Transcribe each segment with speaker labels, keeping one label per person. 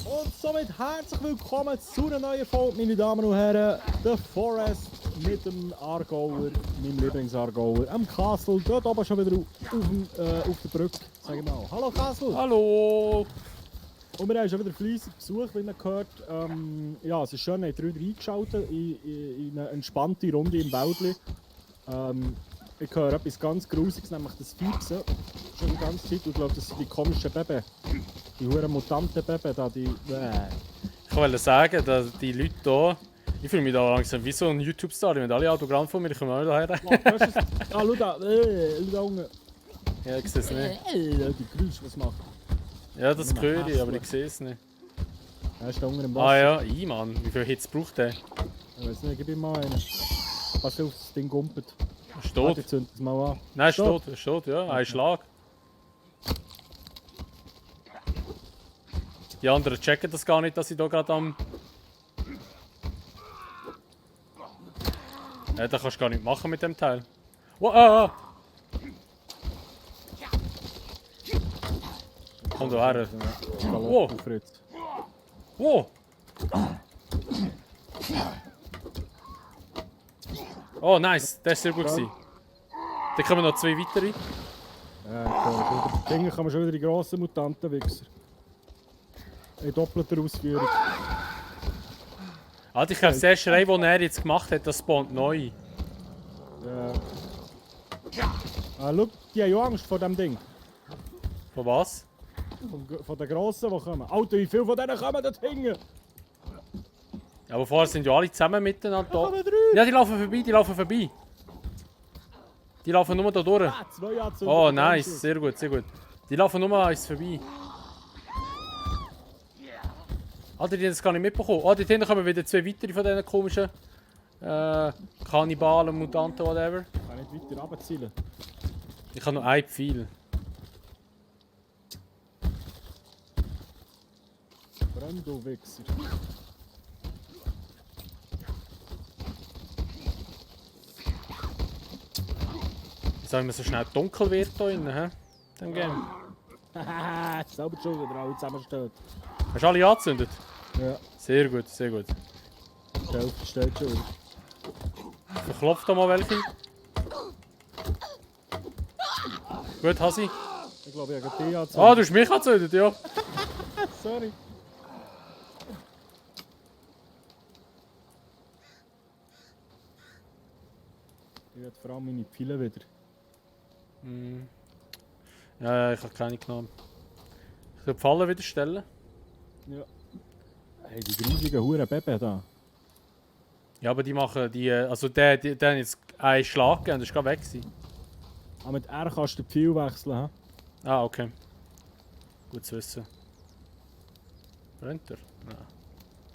Speaker 1: Und somit herzlich willkommen zu einer neuen Folge, meine Damen und Herren. The Forest mit dem Aargauer, meinem Lieblingsargauer, am Castle. Dort oben schon wieder auf der Brücke. Sag ich mal. Hallo Castle!
Speaker 2: Hallo!
Speaker 1: Und wir haben schon wieder fleissig Besuch, wie man gehört. Ja, es ist schön, ihr habt reingeschaltet in eine entspannte Runde im Wäldli. Ich höre etwas ganz Grusiges, nämlich das Fiepsen. Schon die ganze Zeit. Und ich glaube, das sind die komischen Beben. Die huren mutanten Beben da, die...
Speaker 2: Ich wollte sagen, dass die Leute hier, ich fühle mich da langsam wie so ein YouTube-Star, die haben alle Autogramm von mir, ich komme auch hierher.
Speaker 1: Ah, schau da, schau da unten.
Speaker 2: Ja, ich sehe es nicht.
Speaker 1: Die Geräusche, was macht.
Speaker 2: Ja, das höre ich, aber ich sehe es nicht.
Speaker 1: Er ist da unten im Wasser.
Speaker 2: Ah ja, Mann, wie viel Hits braucht der?
Speaker 1: Ich weiß nicht, gib ihm mal einen. Pass auf, das Ding gumpelt.
Speaker 2: Ist
Speaker 1: Warte,
Speaker 2: tot?
Speaker 1: ich zünd das mal an.
Speaker 2: Nein, ist tot, ist tot, ja, ein Schlag. Die anderen checken das gar nicht, dass ich hier gerade am... Ja, das kannst du gar nicht machen mit dem Teil. Oh, ah! Komm da her.
Speaker 1: Wow. Fritz.
Speaker 2: Wow! Oh, nice, das war sehr gut. Dann kommen noch zwei weitere.
Speaker 1: Ja, cool. Finger kann man schon wieder die grossen Mutantenwichser. In doppelter Ausführung.
Speaker 2: Alter, ich habe sehr Schrei, den er jetzt gemacht hat, das spawnt neu.
Speaker 1: Ja. Ah, schau, die haben ja Angst vor dem Ding.
Speaker 2: Von was?
Speaker 1: Von den Grossen, die kommen. Alter, wie viele von denen kommen dort hinten?
Speaker 2: Ja, aber vorher sind ja alle zusammen miteinander
Speaker 1: Da
Speaker 2: da.
Speaker 1: kommen drei.
Speaker 2: Ja, die laufen vorbei, die laufen vorbei. Die laufen nur da durch.
Speaker 1: Ah, zwei Anzüge.
Speaker 2: Oh, nice, sehr gut, sehr gut. Die laufen nur eins vorbei. Alter, die haben das gar nicht mitbekommen. Oh, dort hinten kommen wieder zwei weitere von diesen komischen Kannibalen, Mutanten, whatever.
Speaker 1: Ich kann nicht weiter runterzielen.
Speaker 2: Ich habe nur ein Pfeil.
Speaker 1: Brenn, du Wichser.
Speaker 2: Wieso immer so schnell dunkel wird hier drin, hä? Dem Game.
Speaker 1: Haha, selber schon wieder alle zusammenstehen.
Speaker 2: Hast du alle angezündet?
Speaker 1: Ja,
Speaker 2: Sehr gut, sehr gut.
Speaker 1: die Hälfte steht schon wieder.
Speaker 2: Verklopf da mal welche. Gut, Hasi.
Speaker 1: Ich glaube, ich habe die angezündet.
Speaker 2: Ah, du hast mich angezündet, ja.
Speaker 1: Sorry. Ich will vor allem meine Pfeile wieder.
Speaker 2: Ja, ich habe keine genommen. Ich will die Falle wieder stellen.
Speaker 1: Ja. Hey, die grusigen Huren Beben da.
Speaker 2: Ja, aber die machen die. Also der hat jetzt einen Schlag gegeben, das war gerade weg. Gewesen.
Speaker 1: Aber mit R kannst du den Pfeil wechseln, hä?
Speaker 2: Ah, okay. Gut zu wissen. Brennt er? Nein.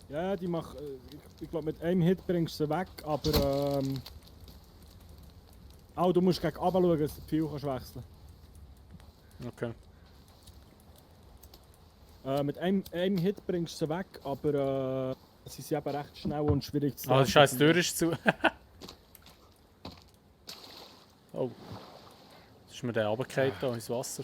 Speaker 1: Ja, die machen. Ich glaube, mit einem Hit bringst du sie weg, aber. Oh, du musst gegen runter schauen, dass du den Pfeil kannst wechseln.
Speaker 2: Okay.
Speaker 1: Mit einem Hit bringst du sie weg, aber. Sie sind eben recht schnell und schwierig zu
Speaker 2: Ah, die scheiß Tür ist zu. Oh. Jetzt ist mir der runtergefallen hier ins Wasser.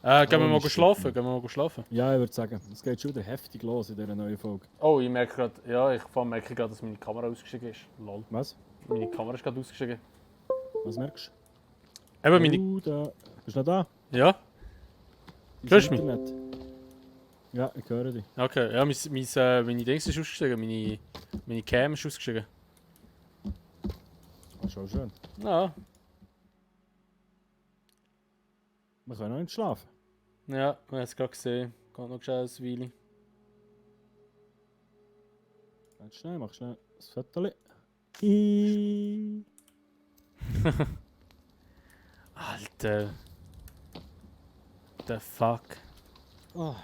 Speaker 2: Gehen wir mal schlafen? Gehen wir mal schlafen?
Speaker 1: Ja, ich würde sagen, es geht schon wieder heftig los in dieser neuen Folge.
Speaker 2: Oh, ich merke gerade, ja, ich merke gerade, dass meine Kamera ausgestiegen ist. Lol.
Speaker 1: Was?
Speaker 2: Meine Kamera ist gerade ausgestiegen.
Speaker 1: Was merkst
Speaker 2: Eben
Speaker 1: du?
Speaker 2: meine.
Speaker 1: Da. Bist du noch da?
Speaker 2: Ja?
Speaker 1: Dein
Speaker 2: Hörst du mich?
Speaker 1: Internet? Ja, ich höre dich.
Speaker 2: Okay, ja, meine Dings ist ausgestiegen, meine Cam ist ausgestiegen.
Speaker 1: Ah, schon schön.
Speaker 2: Ja,
Speaker 1: Wir können noch nicht schlafen.
Speaker 2: ja, wir haben es gerade gesehen. Geht noch schnell ein Weile.
Speaker 1: Ganz schnell, mach schnell das Foto. Hihihi.
Speaker 2: Alter. The fuck.
Speaker 1: Oh.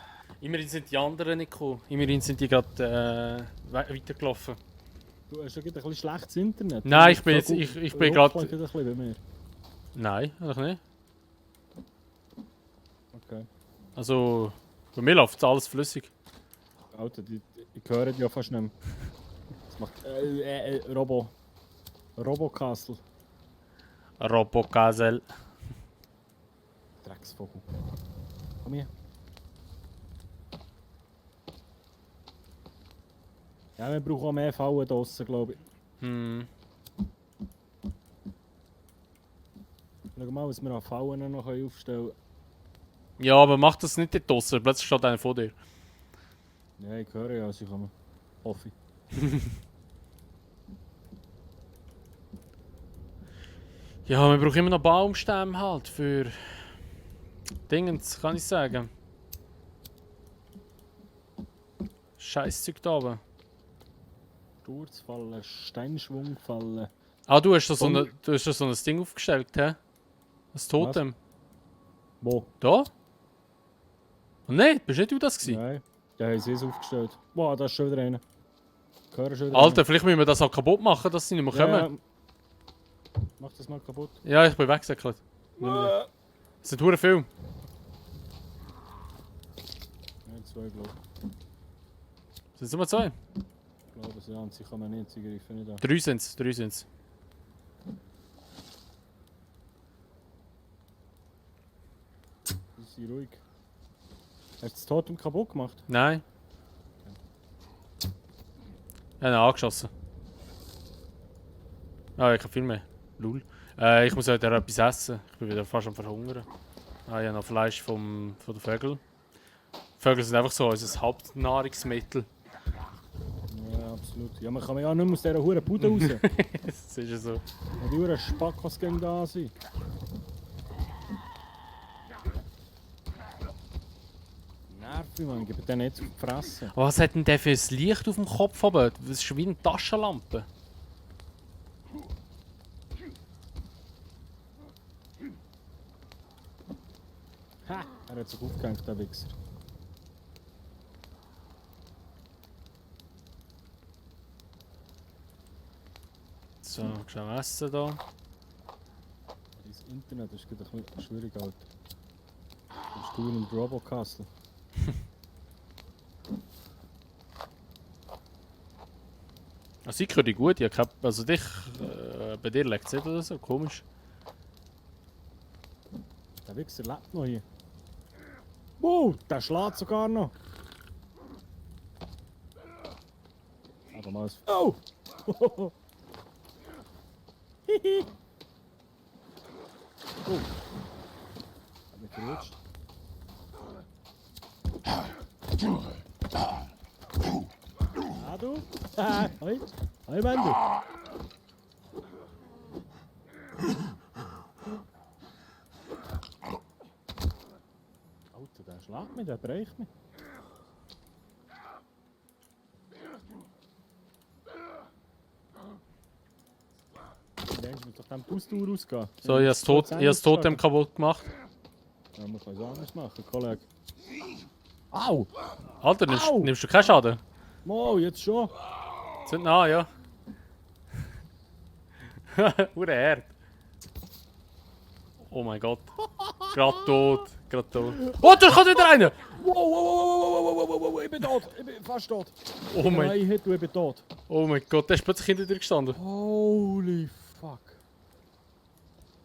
Speaker 2: Immerhin sind die anderen nicht gekommen. Immerhin sind die gerade weitergelaufen.
Speaker 1: Du hast ja gerade ein bisschen schlechtes Internet.
Speaker 2: Nein, ich bin jetzt. Ich bin gerade.
Speaker 1: ein bisschen bei mir.
Speaker 2: Nein, eigentlich nicht.
Speaker 1: Okay.
Speaker 2: Also. Bei mir läuft alles flüssig.
Speaker 1: Alter, ich höre dich ja fast nicht mehr. Das macht. Robocastle.
Speaker 2: Robocasel.
Speaker 1: Drecksvogel. Komm her. Ja, wir brauchen auch mehr Fallen draussen, glaube ich.
Speaker 2: Hm.
Speaker 1: Schau mal, was wir an Fallen noch aufstellen können.
Speaker 2: Ja, aber mach das nicht dort draussen, plötzlich steht einer vor dir.
Speaker 1: Ja, ich höre ja, sie kommen. Hoffe ich.
Speaker 2: Ja, wir brauchen immer noch Baumstämme halt für Dingens, kann ich sagen. Scheißzeug da oben.
Speaker 1: Sturzfallen, Steinschwungfallen.
Speaker 2: Ah, du hast da so ein Ding aufgestellt, hä? Das Totem.
Speaker 1: Wo?
Speaker 2: Da? Und nein, bist nicht du das gewesen?
Speaker 1: Nein. Ja, haben sie es aufgestellt. Wow, da ist schon wieder einer. Hören schon wieder
Speaker 2: Alter, vielleicht müssen wir das auch kaputt machen, dass sie nicht mehr kommen.
Speaker 1: Ja. Mach das mal kaputt.
Speaker 2: Ja, ich bin weggesäckelt.
Speaker 1: Ja,
Speaker 2: Es sind hure viel.
Speaker 1: zwei, glaube
Speaker 2: Sind es nur zwei?
Speaker 1: ich. Ich glaube, sie haben, sie kommen nicht, sie greifen nicht an.
Speaker 2: Drei sind's, drei sind's.
Speaker 1: Sie sind ruhig. Hast du das Totem kaputt gemacht?
Speaker 2: Nein. Ja, ihn angeschossen. Ah, ich habe viel mehr. Lul. Ich muss heute etwas essen. Ich bin wieder fast am Verhungern. Ah, ich habe noch Fleisch von den Vögeln. Vögel sind einfach so unser Hauptnahrungsmittel.
Speaker 1: Ja, absolut. Ja, man kann ja nicht mehr aus dieser huren Bude raus.
Speaker 2: Das ist ja so.
Speaker 1: Und die huren Spackos gegen da sind. Nervig, man. Ich gebe denen nicht zu fressen.
Speaker 2: Aber was hat denn der für ein Licht auf dem Kopf? Aber? Das ist wie eine Taschenlampe.
Speaker 1: Ha! Er hat sich aufgehängt, der Wichser.
Speaker 2: So, schnell essen da.
Speaker 1: Das Internet ist gerade ein bisschen schwierig, Alter. Bist du in Robocastle?
Speaker 2: Also ich höre dich gut, ich hab, also dich, bei dir liegt es nicht oder so, komisch.
Speaker 1: Der Wichser lebt noch hier. Wow, der schlägt sogar noch. Aber mal ein... Oh! Hihi! Oh! Hab mich verrutscht. Ah, du? Hoi! Hoi, Mandu! Alter, der schlägt mich, der bricht mich. Denkst du, mit dem Pustour ausgehen?
Speaker 2: So, ich habe das Totem kaputt gemacht.
Speaker 1: Ja, man kann es anders machen, Kollege. Au!
Speaker 2: Alter,
Speaker 1: Au!
Speaker 2: nimmst du keinen Schaden?
Speaker 1: Mo, jetzt schon.
Speaker 2: Sind nah, ja. Hure Herd. Oh mein Gott. Gerade tot, gerade tot. Oh, da kommt wieder einer!
Speaker 1: Wow, wow, wow, wow, wow, wow, wow, ich bin tot. Ich bin fast tot.
Speaker 2: Oh mein,
Speaker 1: Nein, ich bin tot.
Speaker 2: oh mein Gott, der ist plötzlich hinter dir gestanden.
Speaker 1: Holy fuck.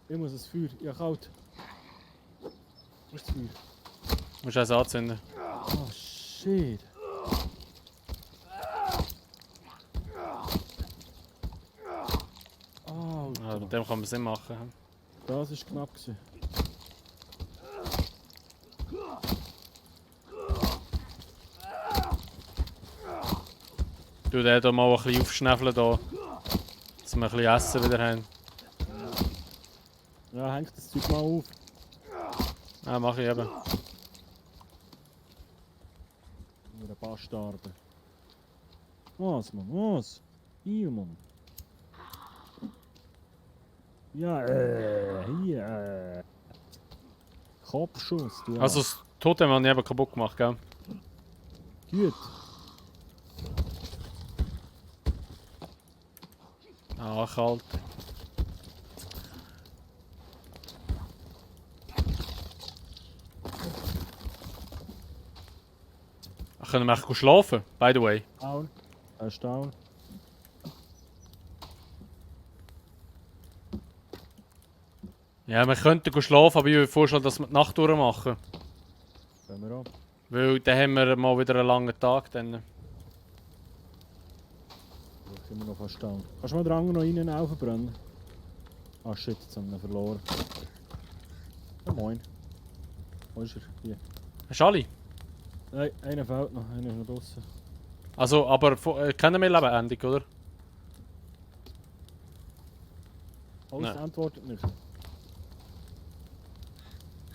Speaker 1: Ich muss das Feuer. Ja, kalt. Wo ist das Feuer?
Speaker 2: Du musst eins anzünden.
Speaker 1: Oh shit. Oh,
Speaker 2: Ah, mit dem kann man es nicht machen.
Speaker 1: das war knapp gewesen.
Speaker 2: Du den hier mal ein bisschen aufschnäfeln, da, dass wir ein bisschen Essen wieder haben.
Speaker 1: Ja, hängt das Zeug mal auf.
Speaker 2: Ja, mache ich eben.
Speaker 1: Nur ein Bastarde. Was, Mann, was? Hier, Mann. Ja, hier, Kopfschuss, du.
Speaker 2: Also das Totem habe ich eben kaputt gemacht, gell?
Speaker 1: Gut.
Speaker 2: Ah, kalt. Können wir eigentlich schlafen, by the way?
Speaker 1: Down. Er ist down.
Speaker 2: Ja, wir könnten schlafen, aber ich würde vorschlagen, dass wir die Nacht durchmachen.
Speaker 1: Können wir auch.
Speaker 2: Weil dann haben wir mal wieder einen langen Tag. Dann.
Speaker 1: immer noch fast down. Kannst du mal den anderen noch rein aufbrennen? Ah shit, jetzt haben wir ihn verloren. Ja, moin. Wo ist er? Hier.
Speaker 2: Hast du alle?
Speaker 1: Nein, einer fehlt noch, einer ist noch draussen.
Speaker 2: Also, aber kennen wir lebendig, oder?
Speaker 1: Alles
Speaker 2: Nein.
Speaker 1: antwortet nicht.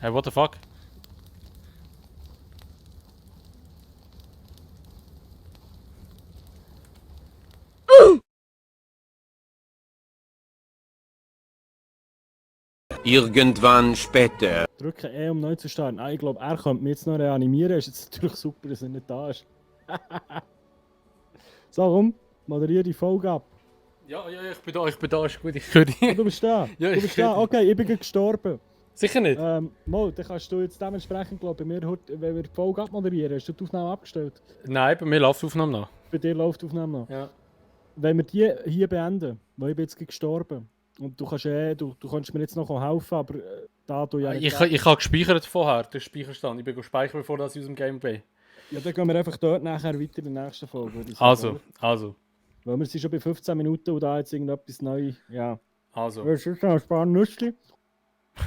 Speaker 2: Hey, what the fuck?
Speaker 3: Irgendwann später.
Speaker 1: Drücke E, um neu zu starten. Ah, ich glaube, er könnte mich jetzt noch reanimieren. Ist jetzt natürlich super, dass er nicht da ist. So, komm, moderiere die Folge ab.
Speaker 2: Ja, ich bin da, ist gut, ich höre dich.
Speaker 1: Oh, du bist da?
Speaker 2: Ja,
Speaker 1: Du
Speaker 2: ich
Speaker 1: bist
Speaker 2: höre
Speaker 1: da?
Speaker 2: dich.
Speaker 1: Okay, ich bin gerade gestorben.
Speaker 2: Sicher nicht?
Speaker 1: Mo, dann kannst du jetzt dementsprechend, glaube ich, wenn wir die Folge abmoderieren, hast du die Aufnahme abgestellt?
Speaker 2: Nein, bei mir läuft die Aufnahme noch.
Speaker 1: Bei dir läuft die Aufnahme noch.
Speaker 2: Ja.
Speaker 1: Wenn wir die hier beenden, weil ich bin jetzt gerade gestorben. Und du kannst du kannst mir jetzt noch helfen, aber da du ja nicht...
Speaker 2: Ich habe gespeichert vorher, den Speicherstand. Ich bin gespeichert, bevor ich aus dem Game bin.
Speaker 1: Ja, dann gehen wir einfach dort nachher weiter in der nächsten Folge. würde ich sagen,
Speaker 2: Also,
Speaker 1: oder?
Speaker 2: also.
Speaker 1: Weil wir sind schon bei 15 Minuten und da jetzt irgendetwas neu. Ja.
Speaker 2: Also.
Speaker 1: Das ist ein spannendes Nützchen.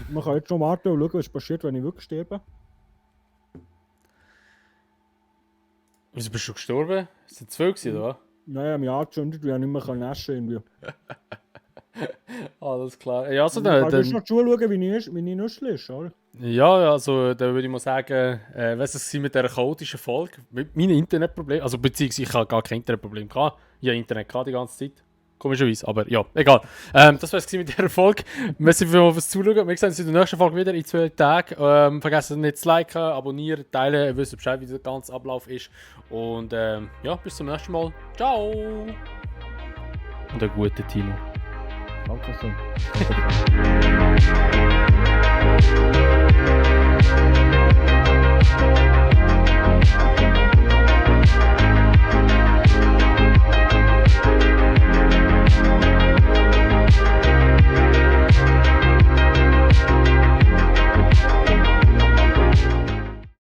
Speaker 1: Man kann jetzt schon warten und schauen, was passiert, wenn ich wirklich sterbe.
Speaker 2: Wieso bist du gestorben? Sind 2 gewesen, oder?
Speaker 1: Naja, mich angezündet, weil ich nicht mehr naschen irgendwie.
Speaker 2: Alles klar. Ja, also
Speaker 1: Du kannst
Speaker 2: dann,
Speaker 1: noch zuschauen, wie ich Nützchen ist, oder?
Speaker 2: ja, also dann würde ich mal sagen, was es mit dieser chaotischen Folge, mit meinem Internetproblem, also beziehungsweise ich habe gar kein Internetproblem gehabt. Ich habe Internet gehabt die ganze Zeit. Komischerweise, aber ja, egal. Das war es mit dieser Folge. Merci fürs Zuschauen. Wir sehen uns in der nächsten Folge wieder in 2 Tagen. Vergesst nicht zu liken, abonnieren, teilen. Ihr wisst Bescheid, wie der ganze Ablauf ist. Und ja, bis zum nächsten Mal. Ciao! Und einen guten Timo.
Speaker 1: Danke schön.